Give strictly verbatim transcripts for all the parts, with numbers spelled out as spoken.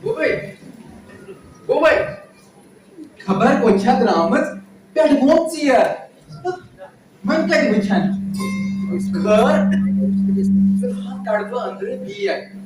گوٚبٕے، گوٚبٕے، خبر کوٚت چھےٚ درٛامٕژ، پٮ۪ٹھ گوٚو ژیر۔ وۄنۍ کَتہِ وٕچھَن؟ خٲر، فِلحال کَڑٕ بہٕ أنٛدرٕ بیگ۔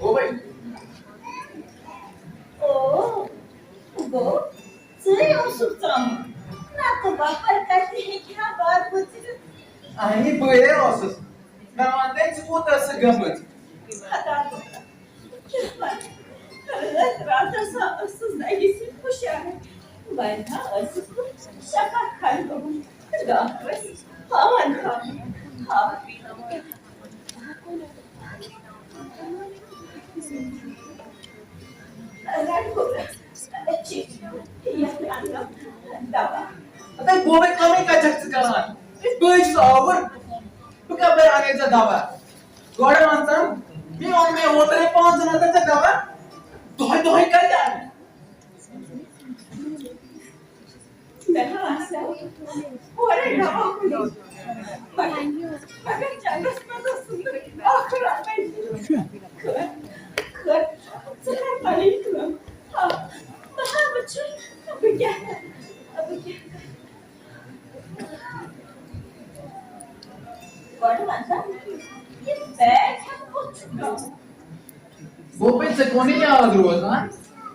گوٚبٕے۔ او، گوٚو، ژٕے اوسُکھ ژامُت۔ نَتہٕ بَپَر کَتہِ ہیٚکہِ ہا بار بٔژِتھ؟ اَہنہِ، بٕے اوسُس۔ مےٚ وَن تہٕ، ژٕ کوٗت ٲسٕکھ گٔمٕژ؟ خۄدا کوٗتاہ۔ کیٛاہ وَنہٕ؟ رٲتۍ راتَس ہا ٲسٕس دَگہِ سۭتۍ ہُشار۔ وۄنۍ ہا ٲسٕس بہٕ شفا خان گوٚمُت۔ ڈاکٹرَس ہاوان ہاوان۔ ہاوان۔ اَدٕ گوٚبٕے، کَمٕے کَتہِ چھَکھ ژٕ کَران؟ بٕے چھُس آوُر۔ بہٕ کَپٲرۍ اَنَے ژےٚ دَوا؟ گۄڈٕ وَن تہٕ، مےٚ اوٚن مےٚ اوترَے پانٛژَن ہَتَن ژےٚ دَوا۔ دۄہَے دۄہَے کَتہِ اَنہٕ؟ مےٚ ہا آسہِ ہا اورَے دَوا کُنی۔ مگر، مگر چَنٛدَس منٛز اوس نہٕ اَکھ رۄپَے۔ خٲر، خٲر، ژٕ کَر پَنٕنۍ کٲم۔ آ، بہٕ ہا وٕچھٕ، بہٕ کیٛاہ کَرٕ، بہٕ کیٛاہ کَرٕ۔ گۄڈٕ وَن تہٕ، یہِ بیگ ہٮ۪تھ کوٚت چھُکھ گژھُن؟ گوٚبٕے، ژےٚ کونہٕ یاد روزان؟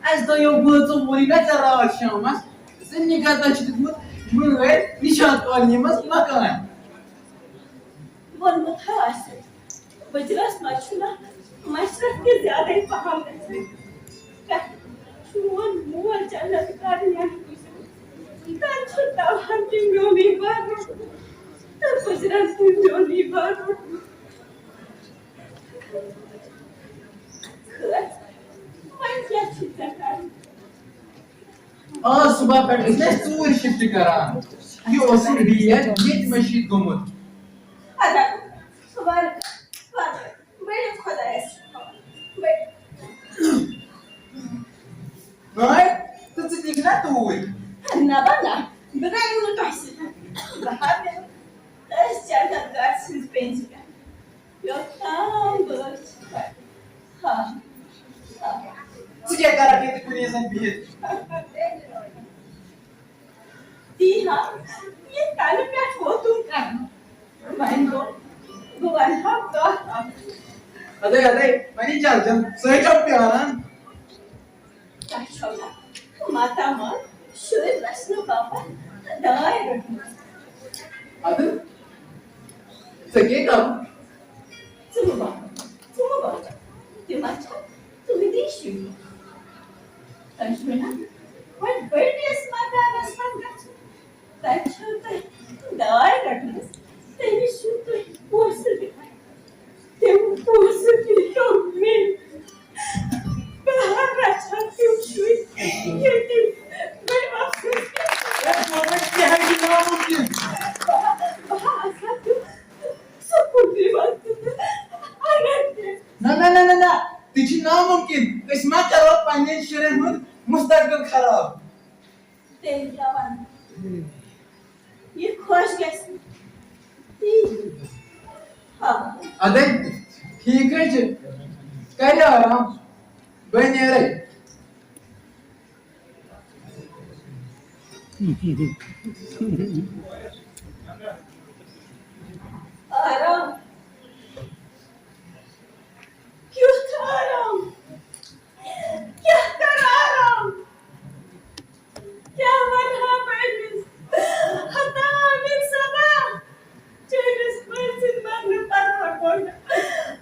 اَسہِ دۄیو بٲژو ووٚنُے نا ژےٚ راتھ شامَس زِ نِگہت چھُ دیُتمُت مٲلۍ نِشاط کالنی منٛز مکان۔ ووٚنمُت ہا آسہِ، بٕجرَس منٛز چھُنہ مَشرَف تہِ زیادَے پَہَم گژھان۔ چون مول جنت کَرنہِ تَتہِ چھُ تَوہَن تہِ میونُے بَرُن تہٕ بٕجرَن تہِ میونُے بَرُن۔ خٲر، وۄنۍ کیٛاہ چھُ ژےٚ کَرُن؟ آز صُبح پٮ۪ٹھ ٲسۍ أسۍ ژوٗرِ شِفٹ کران۔ یہِ اوسُکھ ڈیٹ ییٚتہِ مٔشیٖد گوٚمُت۔ اَدٕ، وَلہٕ، وَلہٕ، بٔرِو خۄدایَس حوالہٕ۔ بٔرِو۔ ناے، تہٕ ژٕ تہِ چھِ نا توٗرۍ؟ نہ بہ نہ، بہٕ کَتہِ ووٚنُو تۄہہِ سۭتۍ؟ بہٕ ہا بیٚہمہٕ أتھۍ جنت گاڑِ سٕنٛزِ بٮ۪نٛچہِ پٮ۪ٹھ۔ یوٚتام بہٕ أسۍ پَرٕ۔ ہا۔ ہا۔ ژٕ کیٛاہ کَرَکھ ییٚتہِ کُنی زَن بِہِتھ؟ تی ہا، یہِ کَنہٕ پٮ۪ٹھ ووتُم کَرُن۔ وۄنۍ گوٚو، بہٕ وَنہٕ ہا کَتھ اَکھ۔ اَدَے، اَدَے، وۄنۍ چَل، چَل، ژٕ ہے چھَکھ پیاران۔ تۄہہِ چھَو نا ماتامال شُرۍ رَچھنہٕ باپتھ داے رٔٹمٕژ؟ اَدٕ ژےٚ کیٛاہ کَرُن؟ ژٕ مہٕ وَن، ژٕ مہٕ وَن، تِم ہا چھا تُہٕنٛدی شُرۍ؟ تۄہہِ چھُو نا وۄنۍ بٔڑِس مکانَس منٛز گژھُن؟ تَتہِ چھَو تۄہہِ داے رٔٹمٕژ، تٔمِس چھُو تُہۍ پونٛسہٕ دِوان۔ تِم پونٛسہٕ دیٖتو مےٚ۔ بہٕ ہا رَچھٕ ہا تِم شُرۍ ییٚتہِ۔ بٔڑۍ افسوس۔ ہے، گورمٮ۪نٛٹ کیٛاہ ہے چھُ نامُمکِن؟ بہٕ ہا، بہٕ ہا آسہٕ ہا تِم سکوٗل دِوان تہٕ اَنان تہِ۔ نہ، نہ، نہ، نہ، نہ۔ تہِ چھِ نامُمکِن۔ أسۍ ما کَرو پنٛنٮ۪ن شُرٮ۪ن ہُنٛد مُستقبِل خراب؟ تیٚلہِ کیٛاہ وَنہٕ؟ یہِ خۄش گژھِ تی۔ ہا۔ اَدَے، ٹھیٖک حظ چھُ۔ کَرِ آرام۔ بہٕ نیرَے۔ آرام؟ کیُتھ آرام؟ کیٛاہ کَرٕ آرام؟ کیٛاہ وَنہٕ ہا بہٕ أمِس؟ ہتا أمِس صبا، چٲنِس مٲلۍ سٕنٛدِ مرنہٕ پتہٕ ہا کوٚر مےٚ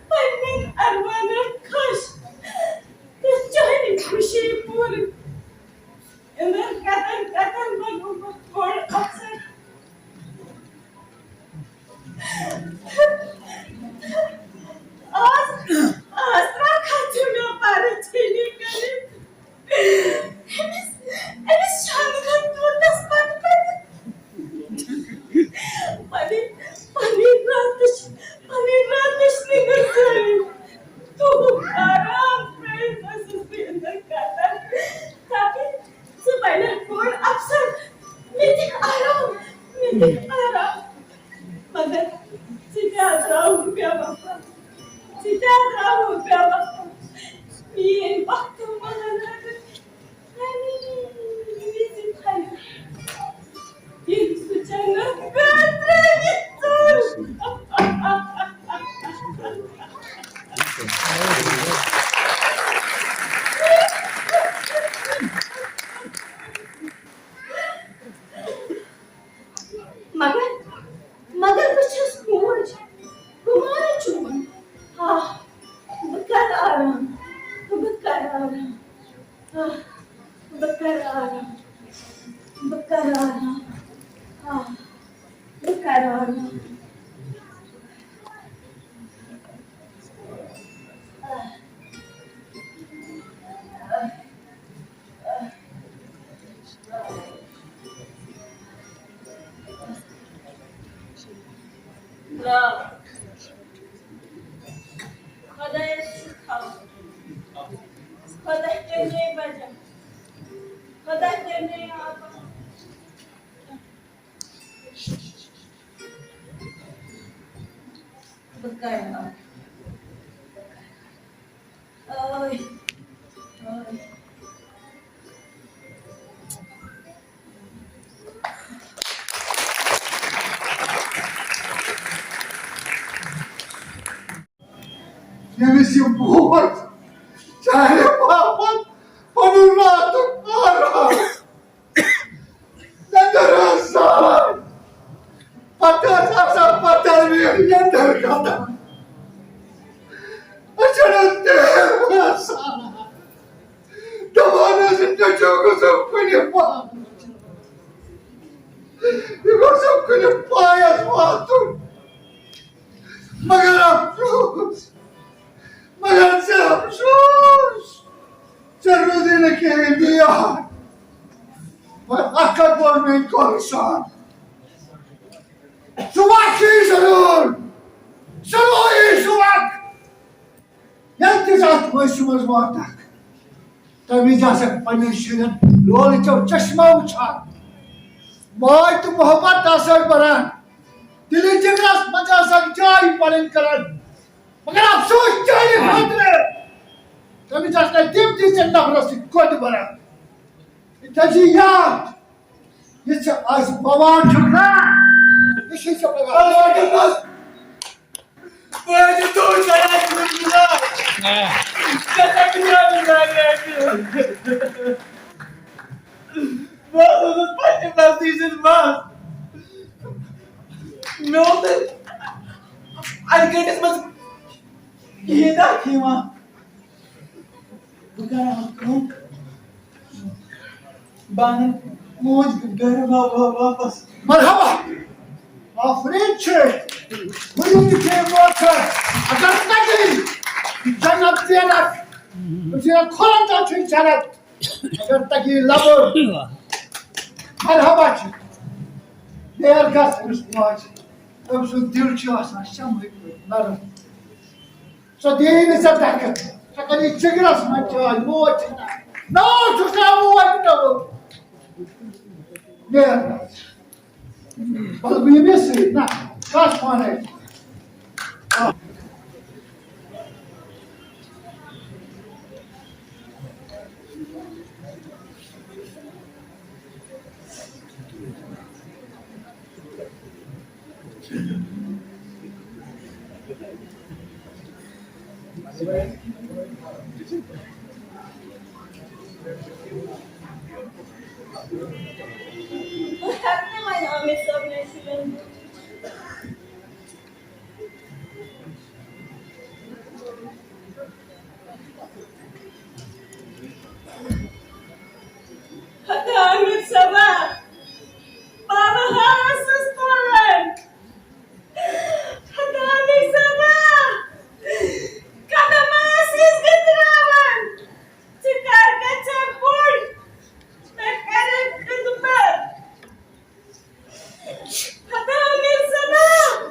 پنٛنٮ۪ن ارمانن خۄش تہٕ چٲنۍ خوشی پوٗرٕ۔ أمۍ کَتَن کَتَن بَنوومُت بوٚڑ افسر۔ آہ، بہٕ کَرٕ آرام۔ بہٕ کَرٕ آرام۔ آہ، بہٕ کَرٕ آرام۔ خۄدایَس چھُ تھاوُن۔ خۄداے کٔرِنَے بچن۔ خۄداے کٔرِنَے آباد۔ بہٕ کَرٕ آرام۔ آے۔ آے۔ ییٚمِس یہِ بوٗٹ چارِ باپتھ پَنُن راتُک آرام۔ نٮ۪نٛدٕر ٲس زالان۔ پَتہٕ ٲس آسان پَتہٕ ٲس نٮ۪نٛدٕر گژھان۔ أچھن ٲس تیز ٲس زالان۔ دَپان ٲس، یہِ نیٚچو گوٚژھ کُنہِ پا-، یہِ گوٚژھ کُنہِ پایَس واتُن۔ مگر افسوس، مگر ژےٚ افسوس، ژےٚ روٗدُے نہٕ کِہیٖنۍ تہِ یاد۔ مگر اکھ کتھ ووٚن مےٚ کٲنٛسہِ سان۔ ژٕ وَتھ چھُے ضروٗر، ضروٗری چھُ وَتھ۔ ییٚلہِ تہِ ژٕ اَتھ وٲنٛسہِ منٛز واتَکھ، تَمہِ وِزِ آسَکھ پنٛنٮ۪ن شُرٮ۪ن لولہٕ چٮ۪و چشمو وٕچھان، ماے تہٕ محبت آسَکھ بَران، دِلہِ جِگرَس منٛز آسَکھ جاے پَنٕنۍ کَران۔ مگر افسوس چانہِ خٲطرٕ، تَمہِ وِزِ آسَکھ تِم تہِ ژےٚ نفرَس سۭتۍ گۄڈٕ بَران۔ تھٲیزِ یاد، یہِ ژےٚ آز پَوان چھُکھ نا، یہِ چھُے ژےٚ پَگاہ۔ بہٕ حظ چھُس تُہُنٛد خۄداے سُنٛد خۄدا۔ ژےٚ کَتہِ چھُ میٛانہِ خۄدایہِ اَتہِ؟ بہٕ حظ اوسُس پنٛنہِ بستی سۭتۍ منٛز۔ مےٚ اوس نہٕ اَتہِ گٔٹِس منٛز کِہیٖنۍ تہِ اَتھِ یِوان۔ بہٕ کَرٕ اَکھ کٲم۔ بہٕ اَنہٕ موج گَرٕ وا-، وا-، واپَس۔ مرحبا۔ آفرین چھِ۔ ؤنِو تہِ چھِ موت چھِ۔ اگر تَگہِ جنت زینَکھ۔ تِم چھِ کھُلَن تَتھ چھُ جنت۔ اگر تَگہِ لَبُر۔ مرحبا چھِ۔ نیر گژھ أمِس ماجہِ۔ أمۍ سُنٛد دِل چھُ آسان شمعٕکۍ پٲٹھۍ نرم۔ سۄ دِیہِ نہٕ ژےٚ دَکہٕ۔ ژےٚ کَرِ جِگرَس منٛز جاے، موج چھِ نہ۔ ناو چھُس نہٕ آمُت وۄنۍ تہِ نہ۔ نیر نہ۔ بَلہٕ بہٕ یِمے سۭتۍ، نہ، کَس پانَے۔ بہٕ ہٮ۪کہٕ نہٕ وۄنۍ عامر صٲبنہِ شُرٮ۪ن بوٗزِتھ۔ ہتا عامر صٲبا، بابا ہاوس ٲس تھاوان۔ ہتا عامر صٲبا، قدم ٲسِس گٔنٛدراوان۔ ژٕ کر گژھکھ بوٚڑ، مےٚ کَرَکھ خدمت۔ ہتا عامر صٲبا،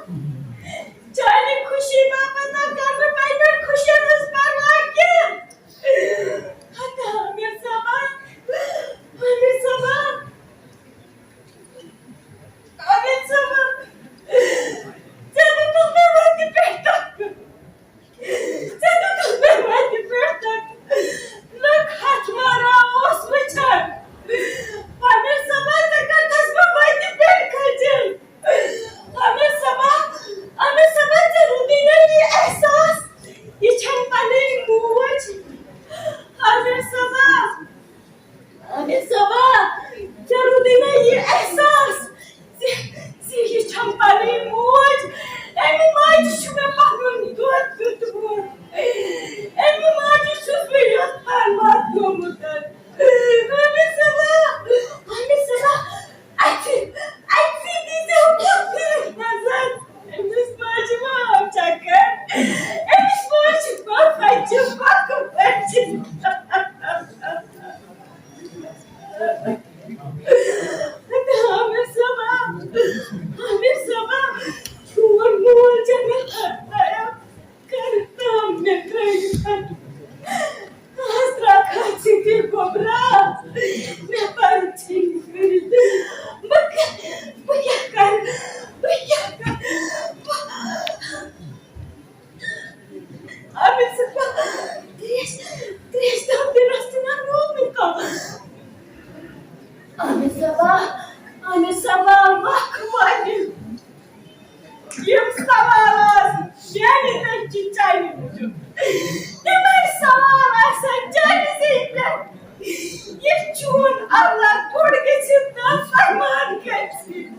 اللہ کوٚر گٔژھِتھ تہٕ فرمان گٔژھِتھ۔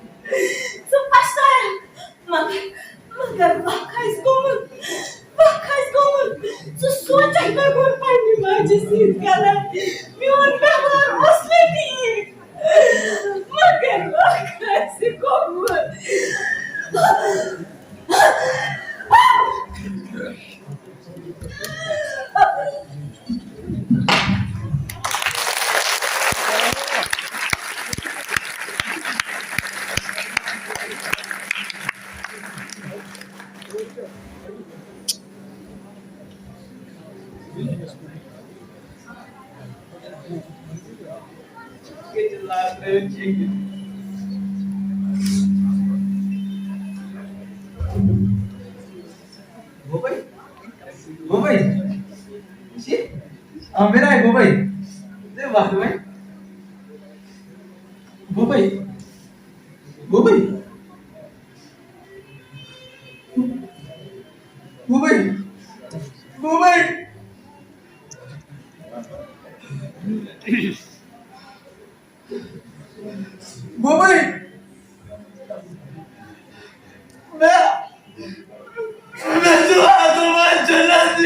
ژٕ پَشتاوکھ، مگر، مگر وَق آسہِ گوٚمُت، وَق آسہِ گوٚمُت۔ ژٕ سونٛچکھ نہ گۄڈٕ پننہِ ماجہِ سۭتۍ غلط، میون ویوہار اوس نہٕ ٹھیٖک، مگر وَق آسہِ گوٚمُت۔ بوبے، بوبے، چی؟ آ، میرا ہے بوبے۔ دے واہ بوبے۔ بوبے، بوبے، بوبے، بوبے۔ بوبے، مےٚ، مےٚ چھُ واتُن وۄنۍ جنت۔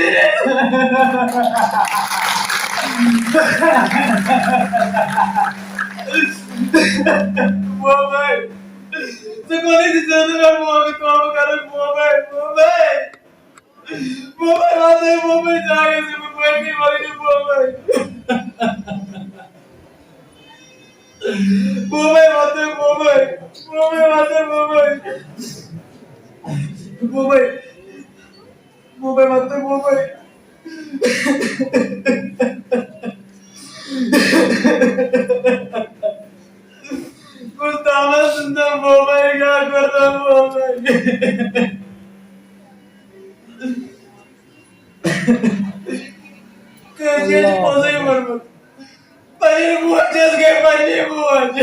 بوبے، ژٕ کوٚرُے نہٕ زیادٕ مےٚ موقعہٕ کٲم کَرُن، بوبے، بوبے۔ بوبے، واتَے، بوبے، جاگے سے بوبے، نہیں مارے بوبے۔ بوبے، واتَے، بوبے۔ بوبے، واتَے، بوبے۔ بوبے۔ بوبے، واتَے، بوبے۔ کُس تامَس سُنٛد بوبے، کیٛاہ کوٚر تٔمۍ بوبے؟ کٲشِر چھِ پوٚزُے ووٚنمُت۔ پنٕنۍ موج حظ گٔے پنٕنۍ موج۔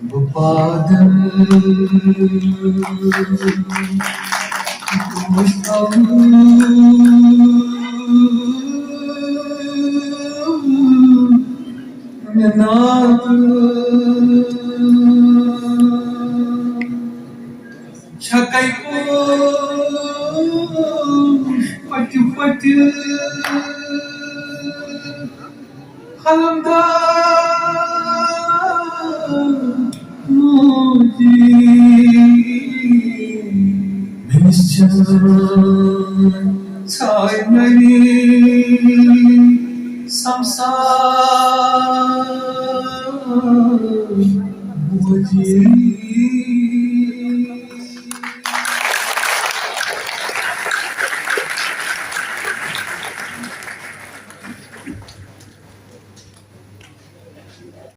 بہٕ پادن وُچھتم مےٚ ناتہٕ چھکے پوش پھٹہِ پھٹہِ۔ علمدار موجی، مےٚ نِش چھِ سارنٕے سمسار موجی۔